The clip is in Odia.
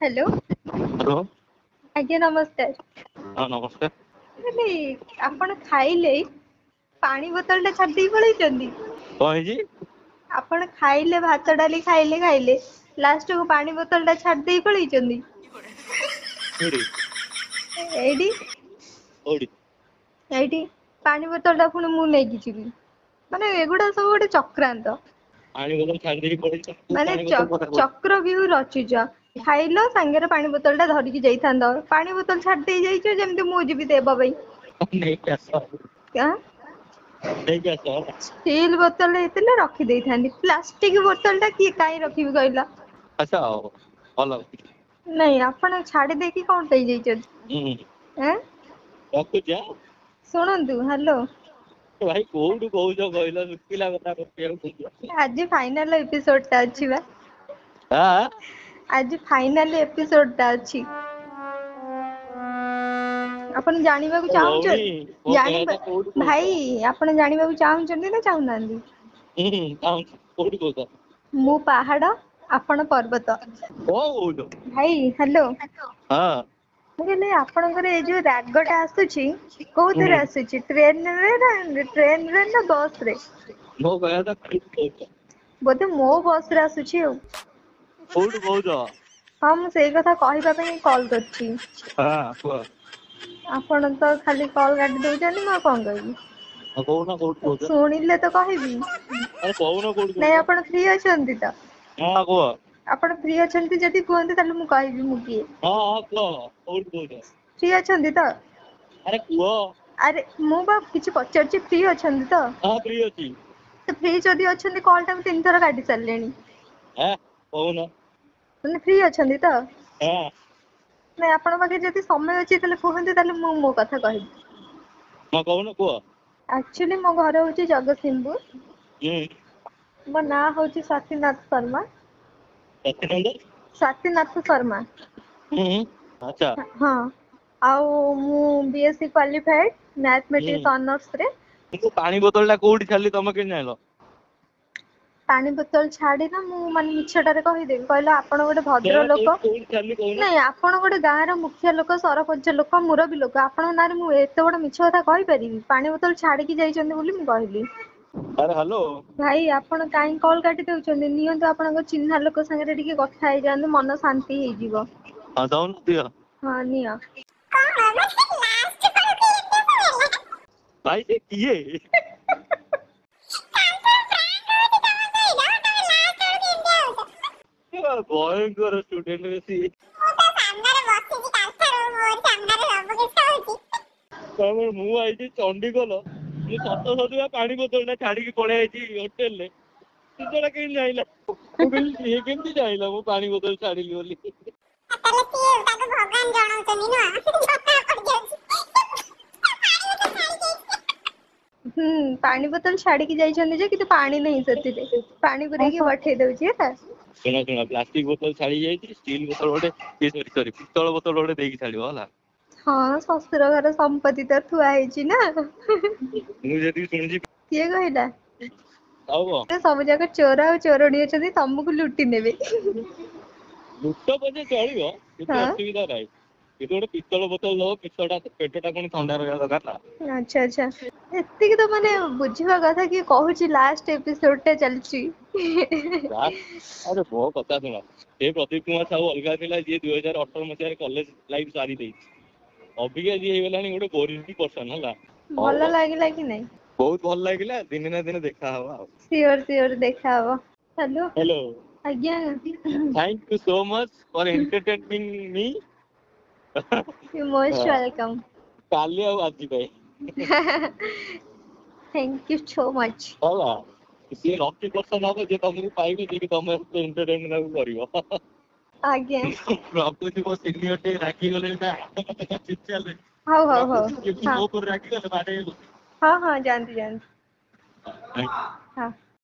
ହ୍ୟାଲୋ। ହ୍ୟାଲୋ। ଆଜ୍ଞା ନମସ୍କାର। ହଁ ନମସ୍କାର। ମାନେ ଆପଣ ଖାଇଲେ ପାଣି ବୋତଲ ଟା ଛାଡି ଦେଇକି ପଳେଇଛନ୍ତି? କଣ ହେଇଛି? ଆପଣ ଖାଇଲେ ଭାତ ଡାଲି ଖାଇଲେ ଖାଇଲେ ଲାଷ୍ଟ କୁ ପାଣି ବୋତଲ ଟା ଛାଡି ଦେଇ ପଳେଇଛନ୍ତି? କୋଉଠି? ଏଇଠି। କୋଉଠି? ଏଇଠି ପାଣି ବୋତଲ ଟା ପୁଣି ମୁଁ ନେଇକି ଯିବି। ମାନେ ଏଗୁଡା ସବୁ ଗୋଟେ ଚକ୍ରାନ୍ତ। ପାଣି ବୋତଲ ଛାଡି ଦେଇକି ପଳେଇଛ? ମାନେ ପାଣି ବୋତଲ କଥା କହୁଛ? ଚକ୍ର ବିହୁ ରଚୁଛ। ଖାଇଲ ସାଙ୍ଗରେ ପାଣି ବୋତଲ ଟା ଧରିକି ଯାଇଥାନ୍ତ, ପାଣି ବୋତଲ ଛାଡି ଦେଇ ଯାଇଛ ଯେମିତି ମୁଁ ଯିବି ଦେବା ପାଇଁ। ନେଇକି ଆସ। ଆଁ? ନେଇକି ଆସ ହେଲା। ଷ୍ଟିଲ ବୋତଲ ହେଇଥିଲେ ରଖିଦେଇଥାନ୍ତି, ପ୍ଲାଷ୍ଟିକ ବୋତଲ ଟା କିଏ କାଇଁ ରଖିବି କହିଲ? ଆଚ୍ଛା ହଉ ଭଲ। ନାଇଁ ଆପଣ ଛାଡି ଦେଇକି କଣ ପାଇଁ ଯାଇଛନ୍ତି? ହୁଁ। ଆଁ? ରଖୁଛି ଆଁ। ଶୁଣନ୍ତୁ, ହ୍ୟାଲୋ। ଭାଇ କୋଉଠୁ କହୁଛ କହିଲ? ଶୁଖିଲା କଥା ଗପିବାକୁ କହୁଛ। ଆଜି ଫାଇନାଲ ଏପିସୋଡ ଟା ଅଛି ବା। ଆଁ? ଆଜି ଫାଇନାଲ ଏପିସୋଡ ଟା ଅଛି। ଆପଣ ଜାଣିବାକୁ ଚାହୁଁଛନ୍ତି? ଭଉଣୀ, ମୋ କହିବା ଜାଣିବା କଥା କୋଉଠୁ କହୁଛ? ଭାଇ ଆପଣ ଜାଣିବାକୁ ଚାହୁଁଛନ୍ତି ନା ଚାହୁଁନାହାନ୍ତି? ହୁଁ ଚାହୁଁଛି, କୋଉଠୁ କହୁଛ? ମୁଁ ପାହାଡ, ଆପଣ ପର୍ବତ। କଣ କହୁଛ? ଭାଇ ହ୍ୟାଲୋ। ହଁ। ମୁଁ କହିଲି ଆପଣଙ୍କର ଏଇ ଯୋଉ ରାଗ ଟା ଆସୁଛି କୋଉଥିରେ ଆସୁଛି? ଟ୍ରେନରେ ନା ଟ୍ରେନରେ ନା ବସ ରେ? ମୋ କହିବା କଥା କୋଉଠୁ କହୁଛ? ବୋଧେ ମୋ ବସ ରେ ଆସୁଛି ଆଉ। କୋଉଠୁ କହୁଛ? ହଁ ମୁଁ ସେଇ କଥା କହିବା ପାଇଁ କଲ୍ କରିଛି। ହଁ କୁହ। ଆପଣ ତ ଖାଲି କଲ୍ କାଟି ଦଉଛନ୍ତି, ମୁଁ ଆଉ କଣ କହିବି? ହଁ, କହୁନ କୋଉଠୁ କହୁଛ? ଶୁଣିଲେ ତ କହିବି। ଆରେ କହୁନ କୋଉଠୁ ନାଇଁ କହୁଛ? ଆପଣ ଫ୍ରି ଅଛନ୍ତି ତ? ହଁ କୁହ। ଆପଣ ଫ୍ରି ଅଛନ୍ତି ଯଦି କୁହନ୍ତୁ ତାହେଲେ ମୁଁ କହିବି ମୁଁ କିଏ। ହଁ ହଁ କୁହ, କୋଉଠୁ କହୁଛ? ଫ୍ରି ଅଛନ୍ତି ତ? ଆରେ କୁହ। ଆରେ ମୁଁ ବା କିଛି ପଚାରୁଛି, ଫ୍ରି ଅଛନ୍ତି ତ? ହଁ ଫ୍ରି ଅଛି। ତ ଫ୍ରି ଯଦି ଅଛନ୍ତି କଲ୍ ଟାକୁ 3 ଥର କାଟି ସାରିଲେଣି। ହଁ କହୁନ। ମାନେ ଫ୍ରି ଅଛନ୍ତି ତ? ହଁ। ନାଇଁ ଆପଣଙ୍କ ପାଖରେ ଯଦି ସମୟ ଅଛି ତାହେଲେ କୁହନ୍ତୁ, ତାହେଲେ ମୁଁ ମୋ କଥା କହିବି। ହଁ କହୁନ କୁହ। ଆକ୍ଚୁଆଲି ମୋ ଘର ହଉଛି ଜଗତସିଂହପୁର। ହୁଁ। ମୋ ନାଁ ହଉଛି ସ୍ୱାତିନାଥ ଶର୍ମା। ସ୍ୱାତିନନ୍ଦ? ସ୍ୱାତିନାଥ ଶର୍ମା। ହୁଁ, ଆଚ୍ଛା। ହଁ, ଆଉ ମୁଁ ବିଏସସି କ୍ୱାଲିଫାଏଡ ମ୍ୟାଥମେଟିକ୍ସ ଅନର୍ସ ରେ। କିନ୍ତୁ ପାଣି ବୋତଲ ଟା କୋଉଠି ଛାଡିଲି ତମେ କେମିତି ଜାଣିଲ? ପାଣି ବୋତଲ ଛାଡିନା ମୁଁ ମାନେ ମିଛଟାରେ କହିଦେବି? କହିଲ ଆପଣ ଗୋଟେ ଭଦ୍ର ଲୋକ। କୋଉଠି ଛାଡିଲି କହୁନ? ନାଇଁ ଆପଣ ଗୋଟେ ଗାଁର ମୁଖିଆ ଲୋକ, ସରପଞ୍ଚ ଲୋକ, ମୁରବୀ ଲୋକ, ଆପଣଙ୍କ ନାଁରେ ମୁଁ ଏତେ ବଡ ମିଛ କଥା କହିପାରିବି? ପାଣି ବୋତଲ ଛାଡିକି ଯାଇଛନ୍ତି ବୋଲି ମୁଁ କହିଲି। ଆରେ ହ୍ୟାଲୋ। ଭାଇ ଆପଣ କାହିଁ କଲ୍ କାଟି ଦଉଛନ୍ତି? ନିଅନ୍ତୁ ଆପଣଙ୍କ ଚିହ୍ନା ଲୋକ ସାଙ୍ଗରେ ଟିକେ କଥା ହେଇଯାଆନ୍ତୁ, ମନ ଶାନ୍ତି ହେଇଯିବ। ହଁ ଦଉନ ଦିଅ। ହଁ ନିଅ। ଭାଇ ସେ କିଏ? ଭୟଙ୍କର ଷ୍ଟୁଡେଣ୍ଟ ସିଏ। ମୁଁ ଆଇଛି ଚଣ୍ଡିଖୋଲ, ମୁଁ ସତ ସତୁକା ପାଣି ବୋତଲ ଟା ଛାଡିକି ପଳେଇ ଆଇଛି ହୋଟେଲରେ। ସେଟା କେମିତି ଜାଣିଲା? ମୁଁ କହିଲି ସିଏ କେମିତି ଜାଣିଲା ମୁଁ ପାଣି ବୋତଲ ଛାଡିଲି ବୋଲି? ହୁଁ, ପାଣି ବୋତଲ ଛାଡିକି ଯାଇଛନ୍ତି ଯେ, କିନ୍ତୁ ପାଣି ନାହିଁ ସେଥିରେ, ପାଣି ପୁରେଇକି ପଠେଇ ଦଉଛି ହେଲା। ଶୁଣ ଶୁଣ, ପ୍ଲାଷ୍ଟିକ ବୋତଲ ଛାଡି ଯାଇଛି, ଷ୍ଟିଲ ବୋତଲ ଗୋଟେ, ସରି ସରି, ପିତ୍ତଳ ବୋତଲ ଗୋଟେ ଦେଇକି ଛାଡିବ ହେଲା। ହଁ ଶ୍ୱଶୁର ଘର ସମ୍ପତ୍ତି ତ ଥୁଆ ହେଇଛି ନା। ମୁଁ ଯେତିକି ଶୁଣିଛି। କିଏ କହିଲା? ଆଉ କଣ? ସବୁ ଯାକ ଚୋର ଆଉ ଚୋରଣୀ ଅଛନ୍ତି, ତମକୁ ଲୁଟି ନେବେ। ଲୁଟ ପଛେ ଚଳିବ, କିଛି ଅସୁବିଧା ନାହିଁ, କିନ୍ତୁ ଗୋଟେ ପିତ୍ତଳ ବୋତଲ ଦବ, ପିତ୍ତଳଟା ପେଟଟା ପୁଣି ଥଣ୍ଡା ରହିବା ଦରକାର ନା। ଆଚ୍ଛା ଆଚ୍ଛା, ଏତିକି ତ ମାନେ ବୁଝିବା କଥା। କିଏ କହୁଛି ଲାଷ୍ଟ ଏପିସୋଡ ଟା ଚାଲିଛି? ଆରେ ମୋ କଥା ଶୁଣ, ସେ ପ୍ରଦୀପ କୁମାର ସାହୁ ଅଲଗା ଥିଲା, ଯିଏ 2018 ମସିହାରେ କଲେଜ ଲାଇଫ ସାରି ଦେଇଛି। ଅବିକା ଯିଏ ହେଇଗଲାଣି ଗୋଟେ ବୋରିଂ ପର୍ସନ ହେଲା। ଭଲ ଲାଗିଲା କି ନାଇଁ? ବହୁତ ଭଲ ଲାଗିଲା, ଦିନେ ନା ଦିନେ ଦେଖା ହବ ଆଉ। ସିଓର ସିଓର ଦେଖା ହବ। ହ୍ୟାଲୋ। ହ୍ୟାଲୋ। ଆଜ୍ଞା। Thank you so much for entertaining me. You most welcome. କାଲି ଆଉ ଆଜି ପାଇଁ। Thank you so much. ହେଲା, ସିଏ ଲକି ପର୍ସନ ହବ ଯିଏ ତମକୁ ପାଇବ, ଯିଏକି ତମେ ଏଣ୍ଟରଟେନ ତାକୁ କରିବ। ଆଜ୍ଞା। ରଖୁଛି, ମୋ ସିନିୟର ଟିକେ ରାଗିଗଲେଣି ନା। ହଉ ହଉ ହଉ। ମୋ ଉପରେ ରାଗିଗଲେ ବାଡେଇବେ। ହଁ ହଁ ଯାଆନ୍ତୁ ଯାଆନ୍ତୁ। ହଁ।